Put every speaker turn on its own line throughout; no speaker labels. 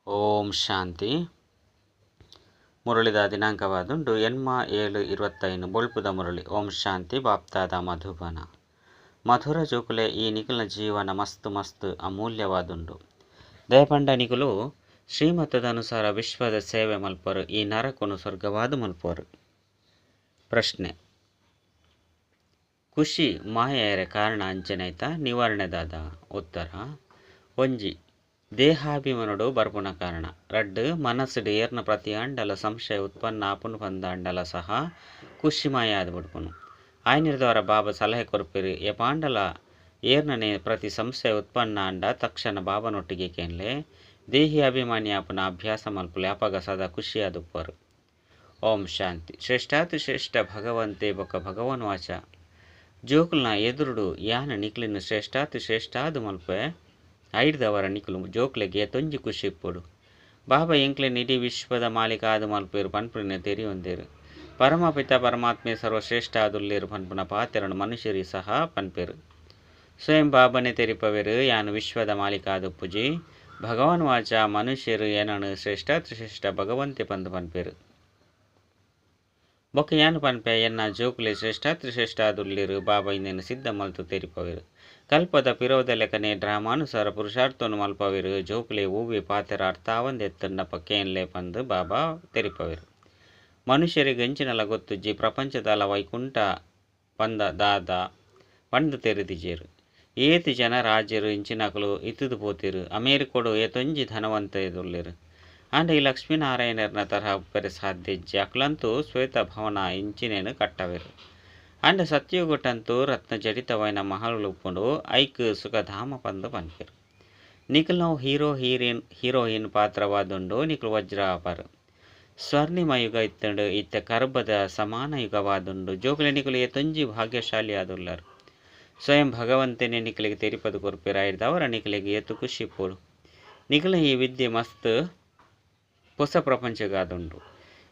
ಓಂ ಶಾಂತಿ. ಮುರಳಿದ ದಿನಾಂಕವಾದುಂಡು 8/7/25 ಬೊಳ್ಪುದ ಮುರಳಿ. ಓಂ ಶಾಂತಿ. ಬಾಪ್ತಾದ ಮಧುಬನ. ಮಧುರ ಜೋಕುಲೆ ಈ ನಿಕುಲ್ನ ಜೀವನ ಮಸ್ತ್ ಮಸ್ತ್ ಅಮೂಲ್ಯವಾದುಂಡು. ದಯಪಂಡ ನಿಕುಲು ಶ್ರೀಮತದ ಅನುಸಾರ ವಿಶ್ವದ ಸೇವೆ ಮಲ್ಪರು, ಈ ನರಕನು ಸ್ವರ್ಗವಾದ ಮಲ್ಪರು. ಪ್ರಶ್ನೆ: ಖುಷಿ ಮಾಯೆಯರ ಕಾರಣ ಅಂಚನೈತ ನಿವಾರಣೆದಾದ? ಉತ್ತರ: ಒಂಜಿ ದೇಹಾಭಿಮಾನಡು ಬರ್ಪುನ ಕಾರಣ. ರಡ್ಡ್ ಮನಸ್ಸುಡು ಏರ್ನ ಪ್ರತಿ ಅಂಡಲ ಸಂಶಯ ಉತ್ಪನ್ನ ಆಪುನು ಪಂದಾಂಡಲ ಸಹ ಖುಷಿ ಮಾಯ ಆದ್ ಬಿಡ್ಪುನು. ಆಯ್ನಿರ್ದವರ ಬಾಬಾ ಸಲಹೆ ಕೊರ್ಪಿರಿ, ಎಪಾಂಡಲ ಏರ್ನನೆ ಪ್ರತಿ ಸಂಶಯ ಉತ್ಪನ್ನ ಅಂಡ ತಕ್ಷಣ ಬಾಬನೊಟ್ಟಿಗೆ ಕೇನ್ಲೆ ದೇಹಿ ಅಭಿಮಾನಿ ಆಪುನ ಅಭ್ಯಾಸ ಮಲ್ಪುಲೆ, ಅಪಗ ಸದಾ ಖುಷಿಯಾದುಪ್ಪರು. ಓಂ ಶಾಂತಿ. ಶ್ರೇಷ್ಠಾತಿ ಶ್ರೇಷ್ಠ ಭಗವಂತೆ ಬೊಕ್ಕ ಭಗವನ್ ವಾಚ. ಜೋಕುಲ್ನ ಎದುರುಡು ಯಾನ ನಿಕ್ಲಿನ ಶ್ರೇಷ್ಠಾತಿ ಶ್ರೇಷ್ಠಾದು ಮಲ್ಪೆ ಐಡ್ದವರ ನಿಕ್ಲು ಜೋಕ್ಲೆಗೆ ತೊಂಜಿ ಖುಷಿ ಇಪ್ಪೊಡು. ಬಾಬಾ ಎಂಕ್ಲೆನ್ ಇಡೀ ವಿಶ್ವದ ಮಾಲೀಕ ಆದು ಮಲ್ಪೇರು ಪನ್ಪುನ ತೆರಿಯೊಂದೇರು. ಪರಮಪಿತ ಪರಮಾತ್ಮೆ ಸರ್ವಶ್ರೇಷ್ಠ ಆದುಲ್ಲೇರು ಪನ್ಪುನ ಪಾತೆರನು ಮನುಷ್ಯರಿ ಸಹ ಪನ್ಪೇರು. ಸ್ವಯಂ ಬಾಬನೆ ತೆರಿಪವೇರು ಯಾನು ವಿಶ್ವದ ಮಾಲೀಕ ಆದುಪ್ಪುಜಿ. ಭಗವಾನ್ ವಾಚ ಮನುಷ್ಯರು ಏನನು ಶ್ರೇಷ್ಠಾತಿ ಶ್ರೇಷ್ಠ ಭಗವಂತೆ ಪಂದು ಪನ್ಪೇರು. ಬೊಕ್ಕ ಯಾನು ಪನ್ಪೆ ಎನ್ನ ಜೋಕುಲೆ ಶ್ರೇಷ್ಠಾತಿ ಶ್ರೇಷ್ಠ ಆದುಲ್ಲೇರು. ಬಾಬಾ ಇಂದೆನು ಸಿದ್ಧ ಮಲ್ತು ತೆರಿಪವೇರು. ಕಲ್ಪದ ಪಿರೋದ ಲೆಕ್ಕನೆ ಡ್ರಾಮಾನುಸಾರ ಪುರುಷಾರ್ಥವನ್ನು ಮಲ್ಪವೇರು. ಜೋಕುಲೆ ಹೂವಿ ಪಾತೆರ ಅರ್ಥಾವಂದೆತ್ತಂಡಪ್ಪ ಕೇನ್ಲೆ ಪಂದು ಬಾಬಾ ತೆರಿಪವೇರು. ಮನುಷ್ಯರಿಗೆ ಎಂಚಿನಲ ಗೊತ್ತುಜ್ಜಿ ಪ್ರಪಂಚದಲ ವೈಕುಂಠ ಪಂದ ದಾದ ಪಂದು ತೆರೆದಿಜೇರು. ಏತಿ ಜನ ರಾಜರು ಇಂಚಿನಕಲು ಇತ್ತದು ಪೋತಿರು. ಅಮೇರಿಕೋಡು ಏತೊಂಜಿ ಧನವಂತ ಎದುಲ್ಲೇರು. ಆಂಡ ಈ ಲಕ್ಷ್ಮೀನಾರಾಯಣರ್ನ ತರಹ ಉಪ್ಪೆರೆ ಸಾಧ್ಯ ಇಜ್ಜಿ. ಅಕ್ಲಂತೂ ಶ್ವೇತ ಭವನ ಇಂಚಿನೇನು ಕಟ್ಟವೇರು. ಆಂಡ ಸತ್ಯುಗೊಟ್ಟಂತೂ ರತ್ನ ಜಡಿತವೈನ ಮಹಲು ಉಪ್ಪುಂಡು. ಐಕ್ ಸುಖಧಾಮ ಪಂದು ಪನ್ಪೇರು. ನಿಖಲ್ ನಾವು ಹೀರೋ ಹೀರೋಯಿನ್ ಪಾತ್ರವಾದುಂಡು. ನಿಖಲ್ ವಜ್ರಾಪರ್ ಸ್ವರ್ಣಿಮ ಯುಗ ಇತ್ತಂಡು. ಇತ್ತ ಕರ್ಬದ ಸಮಾನ ಯುಗವಾದುಂಡು. ಜೋಕುಲೆ ನಿಕುಲು ಏತೊಂಜಿ ಭಾಗ್ಯಶಾಲಿ ಆದುಲ್ಲರು. ಸ್ವಯಂ ಭಗವಂತನೇ ನಿಕಲಿಗೆ ತೆರಿಪದು ಕೊರ್ಪೇರು. ಆಯ್ದವರ ನಿಕಲಿಗೆ ಏತು ಖುಷಿ ಪೋಡು. ನಿಖಲ ಈ ವಿದ್ಯೆ ಮಸ್ತ್ ಹೊಸ ಪ್ರಪಂಚಗಾದುಂಡು.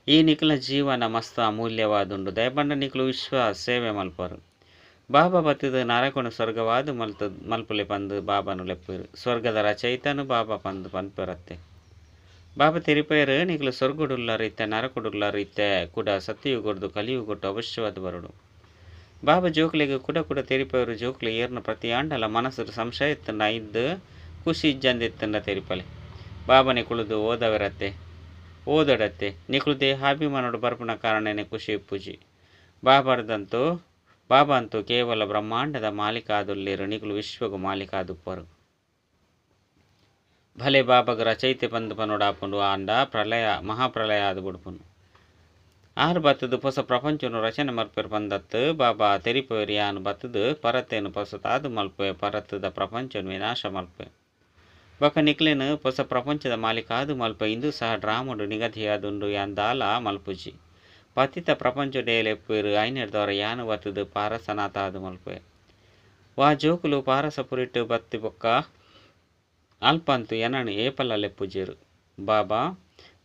ಈ ನಿಖಲ ಜೀವನ ಮಸ್ತ್ ಅಮೂಲ್ಯವಾದುಂಡು. ದಯಪಂಡ ನಿಖಲು ವಿಶ್ವ ಸೇವೆ ಮಲ್ಪರು. ಬಾಬಾ ಬತ್ತಿದ ನರಕೊನು ಸ್ವರ್ಗವಾದ ಮಲ್ತ ಮಲ್ಪುಲೆ ಪಂದು ಬಾಬಾನು ಲೆಪ್ಪೇರು. ಸ್ವರ್ಗದ ರಚಯಿತನು ಬಾಬಾ ಪಂದು ಪನ್ಪರತ್ತೆ. ಬಾಬಾ ತೆರಿಪೇರು ನಿಖಲು ಸ್ವರ್ಗಡುಲ್ಲಾರು ಇತ್ತೆ ನರಕೊಡುಲ್ಲಾರು ಇತ್ತೆ ಕೂಡ ಸತ್ಯಯುಗೊಡ್ದು ಕಲಿಯುಗೊಟ್ಟು ಅವಶ್ಯವಾದ ಬರಡು. ಬಾಬಾ ಜೋಕ್ಲೆಗ್ ಕುಡ ಕುಡ ತೆರಿಪೇರು. ಜೋಕ್ಲೆ ಏರ್ನ ಪ್ರತಿ ಆಂಡಲ ಮನಸ್ಸು ಸಂಶಯ ಇತ್ತಂಡ ಇದ್ದು ಖುಷಿ ಇಜ್ಜಂದಿತ್ತಂಡ ತೆರಿಪಲೆ. ಬಾಬನೆ ಕುಳಿದು ಓದವರತ್ತೆ ಓದಡತ್ತೆ. ನಿಕುಲು ದೇಹಾಭಿಮಾನೋಡು ಬರ್ಪುನ ಕಾರಣನೇ ಖುಷಿ ಇಪ್ಪುಜಿ. ಬಾಬಾರ್ದಂತೂ ಬಾಬಾ ಅಂತೂ ಕೇವಲ ಬ್ರಹ್ಮಾಂಡದ ಮಾಲೀಕ ಆದುಲ್ಲೇರು. ನಿಕುಲು ವಿಶ್ವಗು ಮಾಲೀಕ ಆದುಪ್ಪರು. ಭಲೆ ಬಾಬಾಗ ರಚಯಿತೆ ಪಂದು ಪನೋಡಾಪುಂಡು. ಆಂಡ ಪ್ರಳಯ ಮಹಾಪ್ರಳಯ ಆದು ಬಿಡ್ಪುನು. ಆರು ಬತ್ತದು ಹೊಸ ಪ್ರಪಂಚನು ರಚನೆ ಮಲ್ಪೆರು ಪಂದತ್ತು ಬಾಬಾ ತೆರಿಪೇರು. ಯಾನು ಬತ್ತದು ಪರತೇನು ಪೊಸತಾದು ಮಲ್ಪೆ ಪರತದ ಪ್ರಪಂಚನು ವಿನಾಶ ಮಲ್ಪೆ. ಬೊಕ ನಿಕ್ಲೇನು ಹೊಸ ಪ್ರಪಂಚದ ಮಾಲೀಕ ಆದು ಮಲ್ಪೆ. ಇಂದು ಸಹ ಡ್ರಾಮಡು ನಿಗದಿಯಾದುಂಡು. ಯಾನ್ ದಾಲ ಮಲ್ಪುಜಿ. ಪತಿತ ಪ್ರಪಂಚ ಡೇಲೆಪ್ಪೇರು. ಐನೆರ್ದವರ ಯಾನು ಬತ್ತದು ಪಾರಸನಾಥ ಆದು ಮಲ್ಪೆ. ವಾ ಜೋಕುಲು ಪಾರಸ ಪುರಿಟ್ಟು ಬತ್ತಿ ಬೊಕ್ಕ ಅಲ್ಪಂತು ಎನನು ಏಪಲ ಲೆಪ್ಪುಜೇರು. ಬಾಬಾ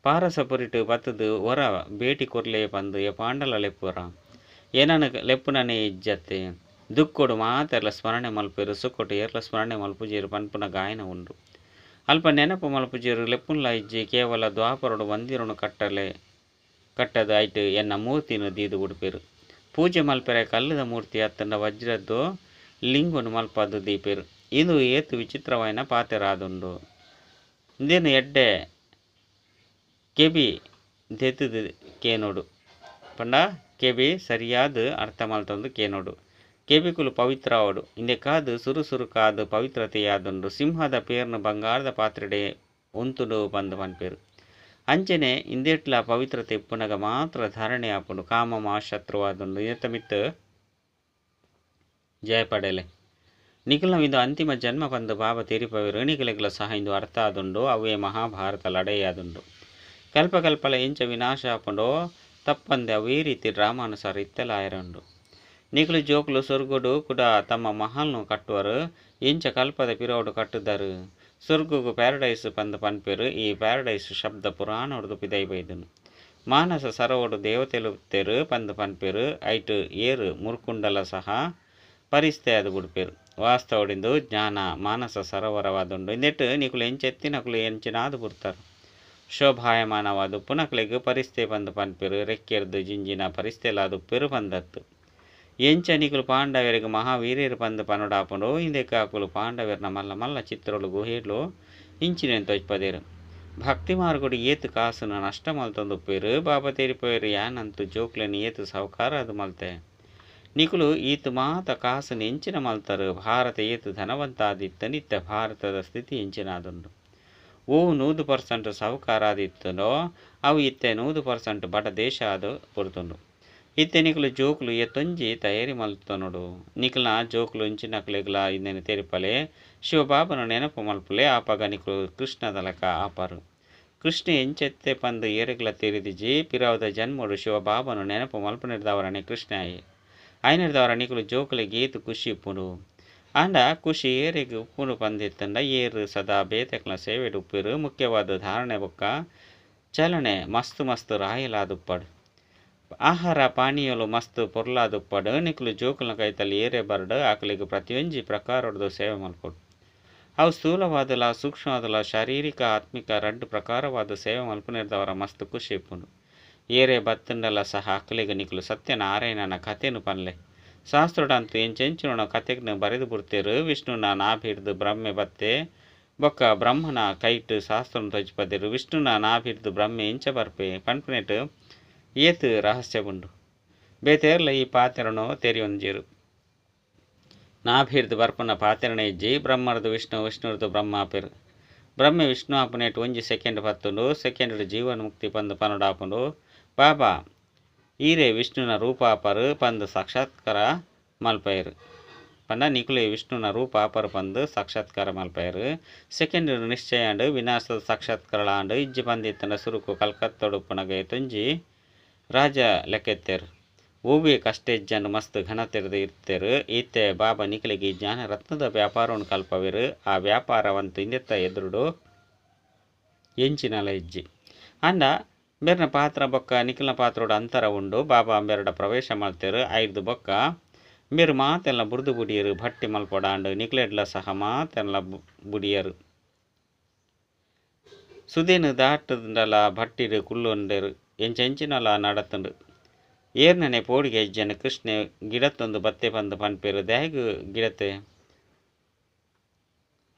ಪಾರಸ ಪುರಿಟ್ಟು ಬತ್ತದು ಹೊರ ಭೇಟಿ ಕೊರ್ಲೆ ಪಂದು ಎಪಾಂಡಲ ಲೆಪ್ಪುರ. ಏನನು ಲೆಪ್ಪುನನೇ ಇಜ್ಜತ್ತೆ. ದುಕ್ಕೊಡು ಮಾತೆರ್ಲ ಸ್ಮರಣೆ ಮಲ್ಪೇರು. ಸುಕ್ಕೊಟ್ಟು ಏರ್ಲ ಸ್ಮರಣೆ ಮಲ್ಪುಜೇರು ಪನ್ಪುನ ಗಾಯನ ಉಂಡು. ಅಲ್ಪ ನೆನಪು ಮಲ್ಪುಜೇರು. ಲೆಪ್ಪುನ್ಲ ಇಜ್ಜಿ. ಕೇವಲ ದ್ವಾಪರಡು ಮಂದಿರನು ಕಟ್ಟಲೆ ಕಟ್ಟದ ಐಟ್ ಎನ್ನ ಮೂರ್ತಿನ ದೀದು ಉಡುಪೇರು. ಪೂಜೆ ಮಲ್ಪೆರೆ ಕಲ್ಲದ ಮೂರ್ತಿ ಅತ್ತಂಡ ವಜ್ರದ್ದು ಲಿಂಗನು ಮಲ್ಪದು ದೀಪೇರು. ಇದು ಏತು ವಿಚಿತ್ರವಾಯಿನ ಪಾತೆರಾದುಂಡು. ಇಂದೇನು ಎಡ್ಡೆ ಕೆಬಿ ದೆತ್ತದು ಕೇನೋಡು ಪಂಡ ಕೆಬಿ ಸರಿಯಾದ ಅರ್ಥ ಮಲ್ತೊಂದು ಕೇನೋಡು. ಕೆಬಿಕುಲು ಪವಿತ್ರ ಆವಡು. ಇಂದೆ ಕಾದು ಸುರು ಸುರು ಕಾದು ಪವಿತ್ರತೆಯಾದುಂಡು. ಸಿಂಹದ ಪೇರ್ನು ಬಂಗಾರದ ಪಾತ್ರೆಡೆ ಉಂತುಡು ಪಂದು ಪನ್ಪೇರು. ಅಂಚನೆ ಇಂದೆಟ್ಲ ಪವಿತ್ರತೆ ಇಪ್ಪುನಗ ಮಾತ್ರ ಧಾರಣೆ ಆಪುಂಡು. ಕಾಮ ಮಹಾಶತ್ರುವಾದುಂಡು. ಏತ ಮಿತ್ತು ಜಯ ಪಡೆಲೆ. ನಿಖಿಲ ಇದು ಅಂತಿಮ ಜನ್ಮ ಪಂದು ಬಾಬಾ ತೆರಿಪವೇರು. ನಿಖಿಲೆಗ್ಲ ಸಹ ಇಂದು ಅರ್ಥ ಆದುಂಡು. ಅವೇ ಮಹಾಭಾರತ ಲಡೈಯಾದುಂಡು. ಕಲ್ಪ ಕಲ್ಪಲ ಎಂಚ ವಿನಾಶ ಆಪುಂಡೋ ತಪ್ಪಂದೆ ಅವೇ ರೀತಿ ಡ್ರಾಮಾನುಸಾರ ಇತ್ತೆಲ ಆಯರುಂಡು. ನಿಖಲು ಜೋಕುಲು ಸ್ವರ್ಗಡು ಕೂಡ ತಮ್ಮ ಮಹಲ್ನು ಕಟ್ಟುವರು. ಇಂಚ ಕಲ್ಪದ ಪಿರೋಡು ಕಟ್ಟುದರು. ಸ್ವರ್ಗಗು ಪ್ಯಾರಡೈಸ್ ಪಂದು ಪನ್ಪೇರು. ಈ ಪ್ಯಾರಡೈಸ್ ಶಬ್ದ ಪುರಾಣೊಡ್ದು ಪಿದೈ ಬೈದನು. ಮಾನಸ ಸರೋವಡು ದೇವತೆಲುತ್ತೇರು ಪಂದು ಪನ್ಪೇರು. ಐಟು ಏರು ಮುರ್ಕುಂಡಲ ಸಹ ಪರಿಸ್ಥೆ ಅದು ಬಿಡ್ಪೇರು. ವಾಸ್ತವಡಿಂದು ಜ್ಞಾನ ಮಾನಸ ಸರೋವರವಾದುಂಡು. ಇಂದೆಟ್ಟು ನಿಕುಲು ಎಂಚೆತ್ತಿನಕುಲು ಎಂಚಿನಾದು ಬುಡ್ತಾರೆ. ಶೋಭಾಯಮಾನವಾದ ಪುನಕ್ಲೆಗ್ ಪರಿಸ್ಥೆ ಪಂದ್ ಪನ್ಪೆರ್ ರೆಕ್ಕೆರ್ದ್ ಜಿಂಜಿನ ಪರಿಸ್ಥೆಲಾದುಪ್ಪೆರ್ ಪಂದತ್ತು. ಎಂಚ ನಿಕುಲು ಪಾಂಡವರಿಗೆ ಮಹಾವೀರರು ಪಂದ್ ಪನೊಡಾಪುಂಡು ಇಂದೆಕ್ ಅಕುಲು ಪಾಂಡವೆರ್ನ ಮಲ್ಲ ಮಲ್ಲ ಚಿತ್ರೊಲು ಗುಹೆಲು ಇಂಚಿನೆನ್ ತೋಜ್ಪದೆರ್. ಭಕ್ತಿ ಮಾರ್ಗಡ್ ಏತ್ ಕಾಸುನು ನಷ್ಟ ಮಲ್ತೊಂದುಪ್ಪೆರ್ ಬಾಬಾ ತೆರಿಪವೆರ್ ಯಾನಂತು ಜೋಕ್ಲೆನ್ ಏತ್ ಸಾಹುಕಾರಾದ್ ಮಲ್ತೆ. ನಿಕುಲು ಈತ್ ಮಾತ ಕಾಸುನು ಎಂಚಿನ ಮಲ್ತರ್ ಭಾರತ ಏತ್ ಧನವಂತ ಆದಿತ್ತುಂಡು ಇತ್ತೆ ಭಾರತದ ಸ್ಥಿತಿ ಎಂಚಿನಾದುಂಡು. ಓ 100% ಸಾಹುಕಾರ ಆದಿತ್ತುಂಡೋ ಅವು ಇತ್ತೆ 100% ಬಡ ದೇಶ ಆದ್ ಬುಡ್ದುಂಡು. ಇತ್ತೆ ನಿಕುಲು ಜೋಕುಲು ಏತೊಂಜಿ ತಯಾರಿ ಮಲ್ತೊನೊಡು. ನಿಕುಲ್ನ ಜೋಕುಲು ಇಂಚಿನಕ್ಲೆಗ್ಲಾ ಇಂದೆನ್ ತೆರಿಪಲೆ ಶಿವಬಾಬನ ನೆನಪು ಮಲ್ಪುಲೆ ಆಪಗ ನಿಕುಲು ಕೃಷ್ಣದ ಲೆಕ್ಕ ಆಪರು. ಕೃಷ್ಣ ಎಂಚೆತ್ತೆ ಪಂದ್ ಏರೆಗ್ಲ ತೆರಿದಿಜಿ ಪಿರವುದ ಜನ್ಮೊಡು ಶಿವಬಾಬನ ನೆನಪು ಮಲ್ಪುನೆರ್ದಾವರನೆ ಕೃಷ್ಣ ಆಯೆ. ಆಯನೆರ್ದಾವರ ನಿಕುಲು ಜೋಕುಲೆಗ್ ಏತ್ ಖುಷಿ ಉಪ್ಪುಂಡು. ಆಂಡ ಖುಷಿ ಏರೆಗ್ ಉಪ್ಪುಂಡು ಪಂದಿತ್ತುಂಡ ಏರ್ ಸದಾ ಬೇತೆಕ್ಲ ಸೇವೆಡ್ ಉಪ್ಪೆರ್ ಮುಖ್ಯವಾದ ಧಾರಣೆ ಬೊಕ್ಕ ಚಲನೆ ಮಸ್ತ್ ಮಸ್ತ್ ರಾಯಲಾದುಪ್ಪಡ್. ಆಹಾರ ಪಾನೀಯಲು ಮಸ್ತ್ ಪೊರ್ಲಾದುಪ್ಪಡ್ ನಿಕುಲು ಜೋಕುಲ್ನ ಕೈತಲ್ ಏರೆ ಬರ್ಡ್ ಆಕಲೆಗ್ ಪ್ರತಿಯೊಂಜಿ ಪ್ರಕಾರೊಡ್ದು ಸೇವೆ ಮಲ್ಪೊಡು. ಅವು ಸ್ಥೂಲವಾದಲ ಸೂಕ್ಷ್ಮವಾದಲ ಶಾರೀರಿಕ ಆತ್ಮಿಕ ರಡ್ಡ್ ಪ್ರಕಾರವಾದ ಸೇವೆ ಮಲ್ಪುನೆರ್ದಾವರ ಮಸ್ತ್ ಖುಷಿ ಉಪ್ಪುಂಡು. ಏರೆ ಬತ್ತುಂಡಲ ಸಹ ಅಕಲೆಗ್ ನಿಕುಲು ಸತ್ಯನಾರಾಯಣನ ಕಥೆನ್ ಪನ್ಲೆ. ಶಾಸ್ತ್ರಡಂತು ಎಂಚೆಂಚಿನ ಕಥೆಗ್ನ ಬರೆದು ಬುಡ್ತೆರ್ ವಿಷ್ಣುನ ನಾಭಿರ್ದ್ ಬ್ರಹ್ಮೆ ಬತ್ತೆ ಬೊಕ್ಕ ಬ್ರಹ್ಮನ ಕೈಟ್ ಶಾಸ್ತ್ರನ್ ತೋಜಿಪದೆರ್ ವಿಷ್ಣುನ ನಾಭಿರ್ದ್ ಬ್ರಹ್ಮೆ ಎಂಚ ಬರ್ಪೆ ಪನ್ಪುನೆಟ್ ಏತ್ ರಹಸ್ಯ ಉಂಡು. ಬೇತೇರ್ಲ ಈ ಪಾತೆರನು ತೆರಿಯೊಂಜೆರ್. ನಾಭಿರ್ದ್ ಬರ್ಪುನ ಪಾತೆರಣ ಇಜ್ಜಿ ಬ್ರಹ್ಮರ್ದ್ ವಿಷ್ಣು ವಿಷ್ಣುರ್ದ್ ಬ್ರಹ್ಮ ಆಪೆರ್. ಬ್ರಹ್ಮೆ ವಿಷ್ಣು ಆಪುನೆಟ್ ಒಂಜಿ ಸೆಕೆಂಡ್ ಪತ್ತುಂಡು ಸೆಕೆಂಡ್ ಜೀವನ್ ಮುಕ್ತಿ ಪಂದ್ ಪನೊಡಾಪುಂಡು. ಬಾಬಾ ಈರೇ ವಿಷ್ಣುನ ರೂಪ ಆಪರು ಪಂದ್ ಸಾಕ್ಷಾತ್ಕಾರ ಮಲ್ಪಯೆರ್. ಪಂಡ ನಿಕುಲೇ ವಿಷ್ಣುನ ರೂಪ ಆಪರು ಪಂದ್ ಸಾಕ್ಷಾತ್ಕಾರ ಮಲ್ಪಯೆರ್. ಸೆಕೆಂಡ್ ನಿಶ್ಚಯ ಆಂಡ್ ವಿನಾಶದ ಸಾಕ್ಷಾತ್ಕಾರ ಆಂಡ್ ಇಜ್ಜಿ ಪಂದಿತ್ತಂಡ ಸುರುಕು ಕಲ್ಕತ್ತೋಡು ಉಪ್ಪುನಗ ಏತೊಂಜಿ ರಾಜ ಲೆಕ್ಕೆತ್ತೆರ್. ಒವ್ವೇ ಕಷ್ಟ ಇಜ್ಜಂಡ್ ಮಸ್ತ್ ಘನತೆರ್ದ್ ಇತ್ತೆರ್. ಇತ್ತೆ ಬಾಬಾ ನಿಕುಲೆಗ್ ಜ್ಞಾನ ರತ್ನದ ವ್ಯಾಪಾರವನ್ನು ಕಲ್ಪವೆರ್. ಆ ವ್ಯಾಪಾರವಂತು ಇಂದೆತ್ತ ಎದುರುಡು ಎಂಚಿನಲ ಇಜ್ಜಿ. ಆಂಡ ಬೇರ್ನ ಪಾತ್ರ ಬೊಕ್ಕ ನಿಕುಲ್ನ ಪಾತ್ರೋಡು ಅಂತರ ಉಂಡು. ಬಾಬಾ ಅಂಬೆರಡ ಪ್ರವೇಶ ಮಲ್ತೆರ್ ಐರ್ದ್ ಬೊಕ್ಕ ಬೇರು ಮಾತೆಲ್ಲ ಬುರ್ದು ಬುಡಿಯರು ಭಟ್ಟಿ ಮಲ್ಪೊಡಾಂಡ್ ನಿಕ್ಲೆಡ್ಲ ಸಹ ಮಾತೆಲ್ಲ ಬುಡಿಯರು. ಸುದೇನು ದಾಟುಂಡಲ ಭಟ್ಟಿಡ್ ಕುಲ್ಲೊಂಡೆರು ಎಂಚೆಂಚಿನಲ ನಡತುಂಡು. ಏರ್ನನೆ ಪೋಡಿಗೆ ಇಜ್ಜನ ಕೃಷ್ಣೆ ಗಿಡತ್ತೊಂದು ಬತ್ತೆ ಪಂದ್ ಪನ್ಪೆರ್ ದಾಯೆಗ್ ಗಿಡತೆ.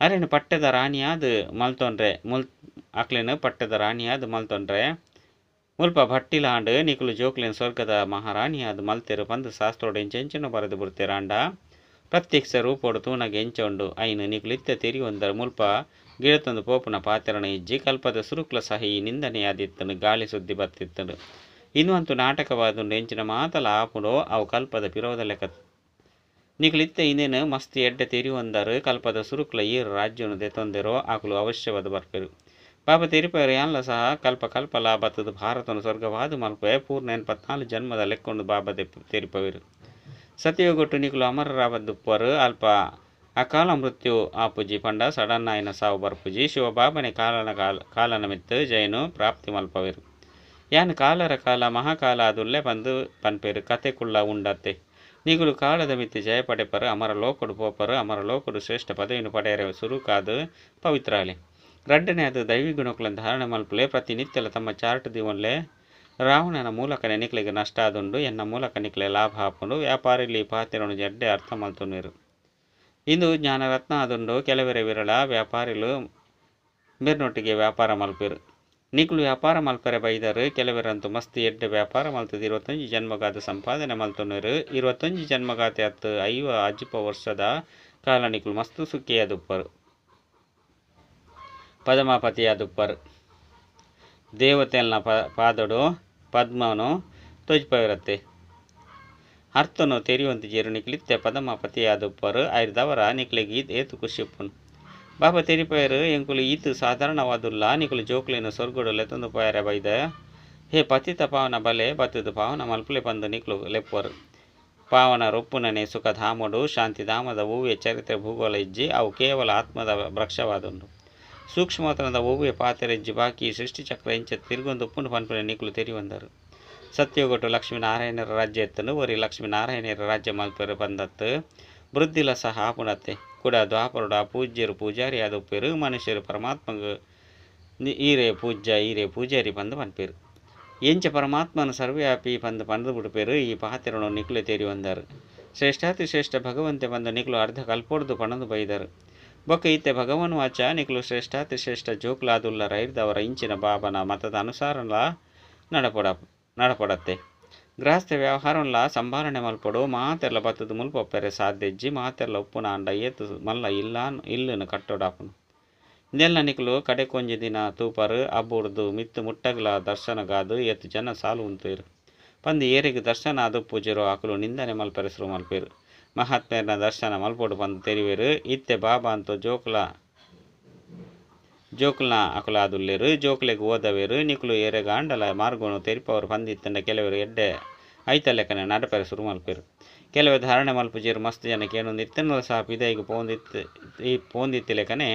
ಅರೆನ ಪಟ್ಟದ ರಾಣಿಯಾದ್ ಮಲ್ತೊಂಡ್ರೆ ಮುಲ್ ಅಕ್ಲೆನ ಪಟ್ಟದ ರಾಣಿಯಾದ್ ಮಲ್ತೊಂಡ್ರೆ ಮುಲ್ಪ ಭಟ್ಟಿಲಾಂಡ್ ನಿಕುಲು ಜೋಕ್ಲೆನ್ ಸ್ವರ್ಗದ ಮಹಾರಾಣಿಯಾದ್ ಮಲ್ತೆರ್ ಪಂದ್ ಶಾಸ್ತ್ರೋಡು ಎಂಚೆಂಚಿನ ಬರೆದು ಬುಡ್ತೆರಾಂಡ ಪ್ರತ್ಯಕ್ಷ ರೂಪೊಡು ತೂನಗ ಎಂಚ ಉಂಡು ಐನ್ ನಿಕುಲು ಇತ್ತೆ ತೆರಿಯೊಂದರ್ ಮುಲ್ಪ ಗಿಡತೊಂದು ಪೋಪುನ ಪಾತೆರಣ ಇಜ್ಜಿ ಕಲ್ಪದ ಸುರುಕ್ಲ ಸಹ ಈ ನಿಂದನೆಯಾದಿತ್ತುಂಡು ಗಾಳಿ ಸುದ್ದಿ ಬತ್ತಿತ್ತುಂಡು. ಇಂದು ಅಂತೂ ನಾಟಕವಾದುಂಡು ಎಂಚಿನ ಮಾತಲ ಆಪುಂಡೋ ಅವು ಕಲ್ಪದ ಪಿರೋದ ಲೆಕ್ಕ. ನಿಕುಲು ಇತ್ತೆ ಇಂದೇನು ಮಸ್ತ್ ಎಡ್ಡೆ ತೆರಿಯೊಂದರ್ ಕಲ್ಪದ ಸುರುಕ್ಲ ಏರ್ ರಾಜ್ಯನು ದೆತೊಂದೆರೋ ಆಕುಲು ಅವಶ್ಯವಾದ ಬರ್ಪೆರು. ಬಾಬಾ ತೆರಿಪೆರ್ ಯಾನ್ಲ ಸಹ ಕಲ್ಪ ಕಲ್ಪಲ ಬತ್ತದು ಭಾರತನು ಸ್ವರ್ಗವಾದ ಮಲ್ಪೆ ಪೂರ್ಣ 84 ಜನ್ಮದ ಲೆಕ್ಕೊಂಡು ಬಾಬಾ ತೆರಿಪವೆರು. ಸತ್ಯಯುಗೊಟ್ಟು ನಿಕುಲು ಅಮರರಾವದ್ದುಪ್ಪರು ಅಲ್ಪ ಅಕಾಲ ಮೃತ್ಯು ಆಪುಜಿ ಪಂಡ ಸಡನ್ ಆಯಿನ ಸಾವು ಬರ್ಪುಜಿ. ಶಿವಬಾಬನೆ ಕಾಲನ ಕಾಲನ ಮಿತ್ತು ಜಯನು ಪ್ರಾಪ್ತಿ ಮಲ್ಪವೆರು. ಯಾನ್ ಕಾಲರ ಕಾಲ ಮಹಾಕಾಲ ಆದುಲ್ಲೆ ಪಂದ್ ಪನ್ಪೆರು ಕತೆ ಕುಳ್ಳ ಉಂಡತ್ತೆ. ನಿಕುಲು ಕಾಲದ ಮಿತ್ತು ಜಯ ಪಡೆಪರು ಅಮರ ಲೋಕಡು ಪೋಪರು ಅಮರ ಲೋಕಡು ಶ್ರೇಷ್ಠ ಪದವಿಯನ್ನು ಪಡೆಯರೆ ಸುರುಕಾದು ಪವಿತ್ರಾಲೆ. ರಡ್ಡನೆ ಅದು ದೈವಿ ಗುಣಕುలను ಧಾರಣೆ ಮಲ್ಪುಲೆ ಪ್ರತಿನಿತ್ಯಲ ತಮ್ಮ ಚಾರ್ಟ್ ದಿವೊನ್ಲೆ ರಾವಣನ ಮೂಲಕನೆ ನಿಕ್ಲೆಗ್ ನಷ್ಟ ಆದುಂಡು ಎನ್ನ ಮೂಲಕ ನಿಕ್ಲೆ ಲಾಭ ಆಪುಂಡು. ವ್ಯಾಪಾರಿಲಿ ಪಾತೆರನು ಜಡ್ಡೆ ಅರ್ಥ ಮಲ್ತೊನ್ವೆರು. ಇಂದು ಜ್ಞಾನರತ್ನ ಆದುಂಡು. ಕೆಲವರೆ ವಿರಳ ವ್ಯಾಪಾರಿಲು ಮೇರ್ನೊಟ್ಟಿಗೆ ವ್ಯಾಪಾರ ಮಲ್ಪೆರು. ನಿಕುಲು ವ್ಯಾಪಾರ ಮಲ್ಪರೆ ಬೈದರು ಕೆಲವರಂತೂ ಮಸ್ತ್ ಎಡ್ಡೆ ವ್ಯಾಪಾರ ಮಲ್ತದ 21 ಜನ್ಮಗಾದ ಸಂಪಾದನೆ ಮಲ್ತೊನ್ವೆರು. 21 ಜನ್ಮಗಾತೆ ಅತ್ತು 50 ಅಜಿಪ ವರ್ಷದ ಕಾಲ ನಿಕುಲು ಮಸ್ತ್ ಸುಖಿಯಾದುಪ್ಪರು ಪದಮಾಪತಿಯಾದುಪ್ಪರು. ದೇವತೆಲ್ನ ಪಾದೊಡು ಪದ್ಮನು ತೋಜಿಪವಿರತ್ತೆ. ಅರ್ಥನು ತೆರಿಯೊಂತಿಜೆರು ನಿಕ್ಲಿತ್ತೆ ಪದಮಾಪತಿಯಾದುಪ್ಪರು ಐರ್ದವರ ನಿಕ್ಲೆಗ್ ಏತು ಖುಷಿ ಉಪ್ಪುಂಡು. ಬಾಬಾ ತೆರಿಪೆರು ಎಂಕುಲು ಈತ್ ಸಾಧಾರಣವಾದುಲ್ಲ ನಿಕುಲು ಜೋಕ್ಲೆನ್ ಸ್ವರ್ಗಡು ಲೆತ್ತೊಂದು ಪೋಯರೆ ಬೈದ. ಹೇ ಪತಿತ ಪಾವನ ಬಲೆ ಬತ್ತದು ಪಾವನ ಮಲ್ಪುಲೆ ಪಂದ್ ನಿಕ್ಲು ಲೆಪ್ಪರು. ಪಾವನ ರೊಪ್ಪುನನೆ ಸುಖಧಾಮಡು ಶಾಂತಿಧಾಮದ ಒವ್ವೇ ಚರಿತ್ರೆ ಭೂಗೋಳ ಇಜ್ಜಿ ಅವು ಕೇವಲ ಆತ್ಮದ ವೃಕ್ಷವಾದುಂಡು. ಸೂಕ್ಷ್ಮವತನದ ಒವ್ವೇ ಪಾತೆರ ಇಜ್ಜಿ ಬಾಕಿ ಸೃಷ್ಟಿಚಕ್ರ ಇಂಚ ತಿರುಗೊಂದು ಉಪ್ಪುಂಡು ಪನ್ಪುನೆ ನಿಕುಲು ತೆರಿಯೊಂದರು. ಸತ್ಯಯುಗೊಟ್ಟು ಲಕ್ಷ್ಮೀನಾರಾಯಣರ ರಾಜ್ಯ ಎತ್ತುಂಡು ಒರಿ ಲಕ್ಷ್ಮೀನಾರಾಯಣರ ರಾಜ್ಯ ಮಲ್ಪೆರು ಪಂದತ್ತು ವೃದ್ಧಿಲ ಸಹ ಆಪುನತ್ತೆ. ಕೂಡ ದ್ವಾಪರುಡು ಆ ಪೂಜ್ಯರು ಪೂಜಾರಿ ಆದುಪ್ಪೆರು ಮನುಷ್ಯರು ಪರಮಾತ್ಮಗ್ ಈರೇ ಪೂಜ್ಯ ಈರೇ ಪೂಜಾರಿ ಪಂದು ಪನ್ಪೇರು. ಎಂಚ ಪರಮಾತ್ಮನ ಸರ್ವ್ಯಾಪಿ ಪಂದು ಪಂದು ಬಿಡುಪೇರು. ಈ ಪಾತೆರನು ನಿಕುಲೆ ತೇರಿ ಬಂದರು. ಶ್ರೇಷ್ಠಾತಿ ಶ್ರೇಷ್ಠ ಭಗವಂತೆ ಬಂದು ನಿಕುಲು ಅರ್ಧ ಕಲ್ಪೊಡ್ದು ಪಣದು ಬೈದರು. ಬೊಕ್ಕ ಇತ್ತೆ ಭಗವನ್ ವಾಚ ನಿಕುಲು ಶ್ರೇಷ್ಠಾತಿ ಶ್ರೇಷ್ಠ ಜೋಕ್ಲಾದುಲ್ಲ ರೈರ್ದವರ ಇಂಚಿನ ಬಾಬನ ಮತದ ಅನುಸಾರಲ ನಡಪಡತ್ತೆ. ಗೃಹಸ್ಥ ವ್ಯವಹಾರನ್ಲ ಸಂಭಾರಣೆ ಮಲ್ಪಡು. ಮಾತೆಲ್ಲ ಬತ್ತದ ಮುಲ್ಪೊಪ್ಪೆರೆ ಸಾಧ್ಯಜ್ಜಿ ಮಾತೆಲ್ಲ ಉಪ್ಪುನ ಅಂಡ ಏತು ಮಲ್ಲ ಇಲ್ಲ ಇಲ್ಲನ ಕಟ್ಟೋಡಾಪುನು. ಇದೆಲ್ಲ ನಿಕುಲು ಕಡೆಕೊಂಜಿ ದಿನ ತೂಪರು ಅಬ್ಬುಡ್ದು ಮಿತ್ತು ಮುಟ್ಟಗ್ಲ ದರ್ಶನಗಾದು ಏತು ಜನ ಸಾಲು ಉಂತೇರು. ಪಂದು ಏರಿಗೆ ದರ್ಶನ ಅದು ಪೂಜೆರೋ ಅಕುಲು ನಿಂದನೆ ಮಲ್ಪೆರೆ ಶುರು ಮಲ್ಪೇರು. ಮಹಾತ್ಮೇರ್ನ ದರ್ಶನ ಮಲ್ಪೊಡು ಪಂದು ತೆರಿವೇರು. ಇತ್ತೆ ಬಾಬಾ ಅಂತೂ ಜೋಕ್ಲನ ಅಕುಲಾದುಲ್ಲೇರು. ಜೋಕ್ಲೆಗ್ ಓದವೇರು. ನಿಕುಲು ಏರೆಗಾಂಡಲ ಮಾರ್ಗೋನು ತೆರಿಪವರು ಪಂದಿತ್ತಂಡ ಕೆಲವರು ಎಡ್ಡೆ ಐತಲೆಕ್ಕನೆ ನಡಪೆರೆ ಶುರು ಮಲ್ಪೇರು. ಕೆಲವು ಧಾರಣೆ ಮಲ್ಪುಜೇರು. ಮಸ್ತ್ ಜನಕ್ಕೆ ಏನೊಂದು ಇತ್ತನಲ ಸಹ ಪಿದೈಗೆ ಪೋಂದಿತ್ತಿಲೆಕ್ಕನೆ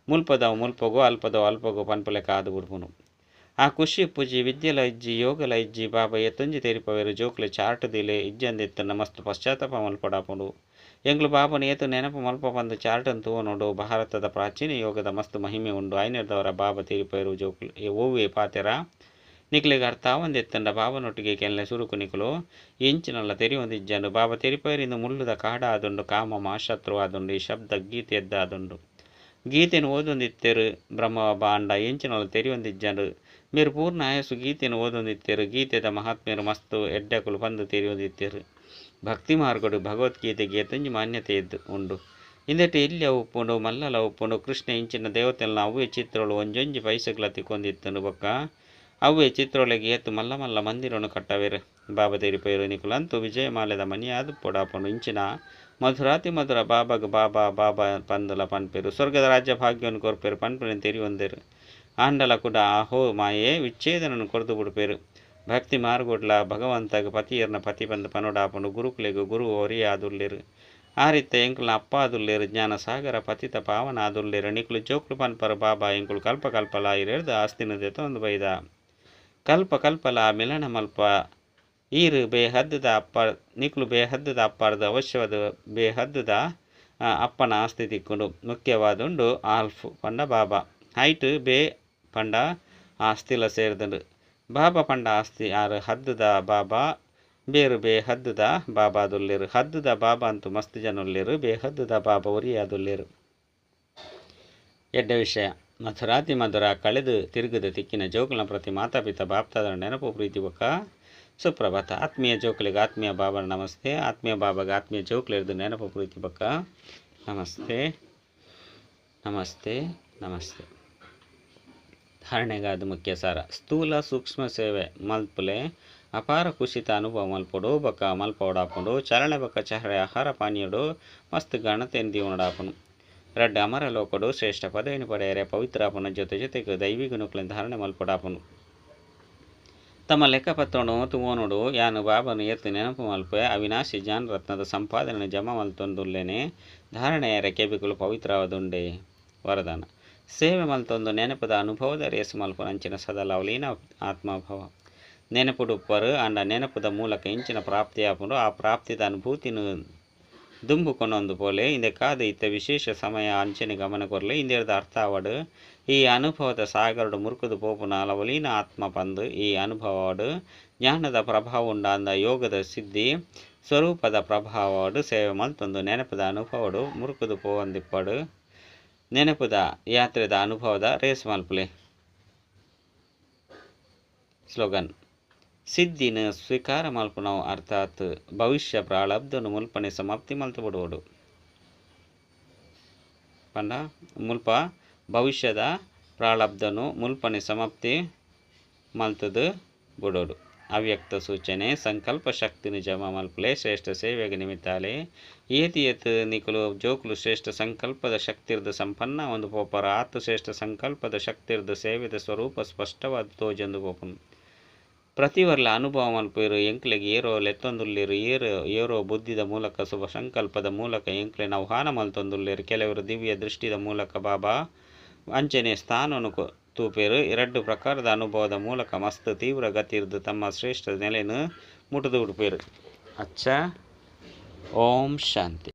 ಮುಲ್ಪದವು ಮುಲ್ಪಗೋ ಅಲ್ಪದವು ಅಲ್ಪಗೋ ಪನ್ಪುಲೆಕ್ಕ ಆದು ಬಿಡ್ಪುನು. ಆ ಖುಷಿ ಪೂಜಿ ವಿದ್ಯೆಲ ಇಜ್ಜಿ ಯೋಗಲ ಇಜ್ಜಿ ಬಾಬಾ ಎತ್ತೊಂಜಿ ತೆರಿಪವೇರು. ಜೋಕ್ಲೆ ಚಾರ್ಟ್ ದಿಲೆ ಇಜ್ಜಂದಿತ್ತನ ಮಸ್ತ್ ಪಶ್ಚಾತ್ತಾಪ ಮಲ್ಪಡಾಪುಂಡು. ಎಂಗ್ಲು ಬಾಬನ ಏತು ನೆನಪು ಮಲ್ಪ ಬಂದು ಚಾರ್ಟನ್ ತೂವನೋಡು. ಭಾರತದ ಪ್ರಾಚೀನ ಯೋಗದ ಮಸ್ತ್ ಮಹಿಮೆ ಉಂಡು. ಐನರ್ದವರ ಬಾಬಾ ತೆರಿಪೇರು ಜೋಕ್ಲು ಓವೇ ಪಾತೆರ ನಿಕ್ಲೆಗ್ ಅರ್ಥ ಆವಂದೆತ್ತಂಡ ಬಾಬನೊಟ್ಟಿಗೆ ಕೆಲ್ನೆ ಸುರುಕು ನಿಕುಲು ಎಂಚಿನಲ್ಲ ತೆರಿಯೊಂದಿಜ್ಜಂಡು. ಬಾಬಾ ತೆರಿಪೇರಿಂದು ಮುಳ್ಳುದ ಕಾಡ ಆದುಂಡು. ಕಾಮ ಮಹಾಶತ್ರು ಆದುಂಡು. ಈ ಶಬ್ದ ಗೀತೆ ಎದ್ದಾದುಂಡು. ಗೀತೆನು ಓದೊಂದಿತ್ತೇರು ಬ್ರಹ್ಮ ಬಾಂಡ ಎಂಚಿನಲ್ಲ ತೆರಿಯೊಂದಿಜ್ಜಂಡು. ಮೇರು ಪೂರ್ಣ ಆಯಸ್ಸು ಗೀತೆನು ಓದೊಂದಿತ್ತೇರು. ಗೀತೆದ ಮಹಾತ್ಮೆಯರು ಮಸ್ತು ಎಡ್ಡಕುಲು ಪಂದು ತೆರಿಯೊಂದಿತ್ತೇರು. ಭಕ್ತಿ ಮಾರ್ಗಡು ಭಗವದ್ಗೀತೆಗೆ ಏತೊಂಜಿ ಮಾನ್ಯತೆ ಇದ್ದು ಉಂಡು. ಇಂದೆಟ್ ಎಲ್ಲಿ ಉಪ್ಪುಂಡು ಮಲ್ಲಲ ಉಪ್ಪುಂಡು. ಕೃಷ್ಣ ಇಂಚಿನ ದೇವತೆಲ್ಲ ಅವೇ ಚಿತ್ರಗಳು ಒಂಜೊಂಜಿ ಪೈಸೆಗ್ಲ ತಿಕ್ಕೊಂದಿತ್ತಂಡು. ಬೊಕ್ಕ ಅವೇ ಚಿತ್ರೊಳಗೆ ಏತು ಮಲ್ಲ ಮಲ್ಲ ಮಂದಿರನ್ನು ಕಟ್ಟವೇರು. ಬಾಬಾ ತೆರಿಪೇರು ನಿಕುಲಂತೂ ವಿಜಯಮಾಲೆದ ಮನಿಯಾದ ಪೊಡಾಪುಂಡು. ಇಂಚಿನ ಮಧುರಾತಿ ಮಧುರ ಬಾಬಾಗ ಬಾಬಾ ಬಾಬಾ ಪಂದುಲ ಪನ್ಪೇರು. ಸ್ವರ್ಗದ ರಾಜ್ಯ ಭಾಗ್ಯವನ್ನು ಕೊರ್ಪೇರು ಪನ್ಪುನ ತೆರಿಯೊಂದೇರು. ಆಂಡಲ ಕೂಡ ಆಹೋ ಮಾಯೆ ವಿಚ್ಛೇದನನ್ನು ಕೊರ್ದು ಬಿಡ್ಪೇರು. ಭಕ್ತಿ ಮಾರ್ಗೊಡ್ಲ ಭಗವಂತಗ ಪತಿಯರ್ನ ಪತಿ ಬಂದು ಪನೋಡಾಪುಂಡು. ಗುರುಕುಲೆಗು ಗುರು ಒರಿಯಾದುಲ್ಲೇರು. ಆ ರೀತಿ ಎಂಕುಲ್ನ ಅಪ್ಪ ಆದುಲ್ಲೇರು. ಜ್ಞಾನ ಸಾಗರ ಪತಿತ ಪಾವನ ಆದುಲ್ಲೇರು. ನಿಕುಲು ಜೋಕ್ಲು ಪನ್ಪರು ಬಾಬಾ ಎಂಕುಲು ಕಲ್ಪ ಕಲ್ಪಲ ಇರೇರ್ದು ಆಸ್ತಿನ ಒಂದು ಬೈದ ಕಲ್ಪ ಕಲ್ಪಲ ಮಿಲನ ಮಲ್ಪ ಈರು ಬೇಹದ್ದದ ಅಪ್ಪ ನಿಕುಲು ಬೇಹದ್ದದ ಅಪ್ಪಾರ್ದು ಅವಶ್ಯವಾದ ಬೇಹದ್ದದ ಅಪ್ಪನ ಆಸ್ತಿ ತಿಕ್ಕೊಂಡು. ಮುಖ್ಯವಾದುಂಡು ಆಲ್ಫ್ ಪಂಡ ಬಾಬಾ ಹೈಟ್ ಬೇ ಪಂಡ ಆಸ್ತಿಲ ಸೇರ್ದುಂಡು. ಬಾಬಾ ಪಂಡ ಆಸ್ತಿ ಆರು ಹದ್ದುದ ಬಾಬಾ ಬೇರು ಬೇಹದ್ದುದ ಬಾಬಾದುಲ್ಲೇರು. ಹದ್ದುದ ಬಾಬಾ ಅಂತೂ ಮಸ್ತ್ ಜನ ಉಲ್ಲೇರು. ಬೇಹದ್ದುದ ಬಾಬಾ ಒರಿಯಾದುಲ್ಲೇರು. ಎಡ್ಡೆ ವಿಷಯ. ಮಧುರಾತಿ ಮಧುರ ಕಳೆದು ತಿರುಗದ ತಿಕ್ಕಿನ ಜೋಕುಲನ ಪ್ರತಿ ಮಾತಾಪಿತ ಬಾಪ್ತಾದರ ನೆನಪು ಪ್ರೀತಿ ಬೊಕ್ಕ ಸುಪ್ರಭಾತ. ಆತ್ಮೀಯ ಜೋಕುಲಿಗೆ ಆತ್ಮೀಯ ಬಾಬನ ನಮಸ್ತೆ. ಆತ್ಮೀಯ ಬಾಬಾಗೆ ಆತ್ಮೀಯ ಜೋಕುಲಿರ್ದು ನೆನಪು ಪ್ರೀತಿ ಬೊಕ್ಕ ನಮಸ್ತೆ ನಮಸ್ತೆ ನಮಸ್ತೆ. ಧಾರಣೆಗಾದ ಮುಖ್ಯ ಸಾರ. ಸ್ಥೂಲ ಸೂಕ್ಷ್ಮ ಸೇವೆ ಮಲ್ಪುಲೆ ಅಪಾರ ಖುಷಿತ ಅನುಭವ ಮಲ್ಪೊಡು. ಬೊಕ್ಕ ಮಲ್ಪೊಡಾಪುಂಡು. ಚಲನೆ ಬೊಕ್ಕ ಚಹರೆ ಆಹಾರ ಪಾನೀಯಡು ಮಸ್ತ್ ಗಣತೆನ್ ದೀವನಡಾಪುಂಡು. ರಡ್ಡ್ ಅಮರ ಲೋಕಡು ಶ್ರೇಷ್ಠ ಪದವಿನ ಪಡೆಯರೆ ಪವಿತ್ರಾಪುನ ಜೊತೆ ಜೊತೆಗೆ ದೈವಿ ಗುಣಕುಲೆನ್ ಧಾರಣೆ ಮಲ್ಪೊಡಾಪುಂಡು. ತಮ್ಮ ಲೆಕ್ಕಪತ್ರನು ತುವೊನೊಡು. ಯಾನು ಬಾಬನು ಏತ್ ನೆನಪು ಮಲ್ಪೆ ಅವಿನಾಶಿ ಜ್ಞಾನ ರತ್ನದ ಸಂಪಾದನೆ ಜಮಾ ಮಲ್ತೊಂದುಲ್ಲೇನೆ. ಧಾರಣೆಯರ ಕೆಬಿಕುಲು ಪವಿತ್ರವಾದುಂಡೆ. ವರದಾನ. ಸೇವೆ ಮಲ್ತೊಂದು ನೆನಪದ ಅನುಭವದ ರೇಸು ಮಲ್ಪುನ ಅಂಚಿನ ಸದಾ ಲವಲೀನ ಆತ್ಮಭಾವ. ನೆನಪುಡುಪ್ಪರು ಅಂಡ ನೆನಪುದ ಮೂಲಕ ಇಂಚಿನ ಪ್ರಾಪ್ತಿಯಾಪುಂಡು. ಆ ಪ್ರಾಪ್ತಿದ ಅನುಭೂತಿನು ದುಂಬುಕೊಂಡೊಂದು ಪೋಲೆ. ಇಂದೆಕಾದು ಇತ್ತ ವಿಶೇಷ ಸಮಯ ಅಂಚನೆ ಗಮನ ಕೊರ್ಲೆ. ಇಂದೆರ್ದ ಅರ್ಥ ಆವಡು ಈ ಅನುಭವದ ಸಾಗರಡು ಮುರುಕುದು ಪೋಪುನ ಲವಲೀನ ಆತ್ಮ ಪಂದು. ಈ ಅನುಭವಡು ಜ್ಞಾನದ ಪ್ರಭಾವ ಉಂಡಾಂದ ಯೋಗದ ಸಿದ್ಧಿ ಸ್ವರೂಪದ ಪ್ರಭಾವಡು ಸೇವೆ ಮಲ್ತೊಂದು ನೆನಪದ ಅನುಭವಡು ಮುರುಕುದು ಪೋವಂದಿಪ್ಪಡು. ನೆನಪುದ ಯಾತ್ರೆದ ಅನುಭವದ ರೇಸ್ ಮಲ್ಪುಲೆ. ಸ್ಲೋಗನ್. ಸಿದ್ಧಿನ ಸ್ವೀಕಾರ ಮಲ್ಪುನವು ಅರ್ಥಾತ್ ಭವಿಷ್ಯ ಪ್ರಾರಬ್ಧನು ಮುಲ್ಪನೆ ಸಮಾಪ್ತಿ ಮಲ್ತು ಬಿಡುವಡು. ಪಂಡ ಮುಲ್ಪ ಭವಿಷ್ಯದ ಪ್ರಾರಬ್ಧನು ಮುಲ್ಪನೆ ಸಮಾಪ್ತಿ ಮಲ್ತದು ಬಿಡೋಡು. ಅವ್ಯಕ್ತ ಸೂಚನೆ. ಸಂಕಲ್ಪ ಶಕ್ತಿನ ಜಮಾ ಮಲ್ಪುಲೆ ಶ್ರೇಷ್ಠ ಸೇವೆಗೆ ನಿಮಿತ್ತಾಲೆ. ಏತಿ ಏತ್ ನಿಕುಲು ಜೋಕುಲು ಶ್ರೇಷ್ಠ ಸಂಕಲ್ಪದ ಶಕ್ತಿರ್ದು ಸಂಪನ್ನ ಒಂದು ಪೋಪರ ಆತು ಶ್ರೇಷ್ಠ ಸಂಕಲ್ಪದ ಶಕ್ತಿರ್ದು ಸೇವೆದ ಸ್ವರೂಪ ಸ್ಪಷ್ಟವಾದ ತೋಜೊಂದು ಪೋಪುನು. ಪ್ರತಿವರ್ಲ ಅನುಭವ ಮಲ್ಪೇರು. ಎಂಕ್ಲೆಗ್ ಏರೋ ಲೆತ್ತೊಂದುಲ್ಲೇರು. ಏರೋ ಬುದ್ಧಿದ ಮೂಲಕ ಶುಭ ಸಂಕಲ್ಪದ ಮೂಲಕ ಎಂಕ್ಲೆನ ಆಹ್ವಾನ ಮಲ್ತೊಂದುಲ್ಲೇರು. ಕೆಲವರು ದಿವ್ಯ ದೃಷ್ಟಿದ ಮೂಲಕ ಬಾಬಾ ಅಂಚನೆ ಸ್ಥಾನನು ತೂಪೇರು. ಎರಡು ಪ್ರಕಾರದ ಅನುಭವದ ಮೂಲಕ ಮಸ್ತ್ ತೀವ್ರ ಗತಿರ್ದು ತಮ್ಮ ಶ್ರೇಷ್ಠ ನೆಲೆಯನ್ನು ಮುಟುದು ಉಡುಪೇರು. ಅಚ್ಚ. ಓಂ ಶಾಂತಿ.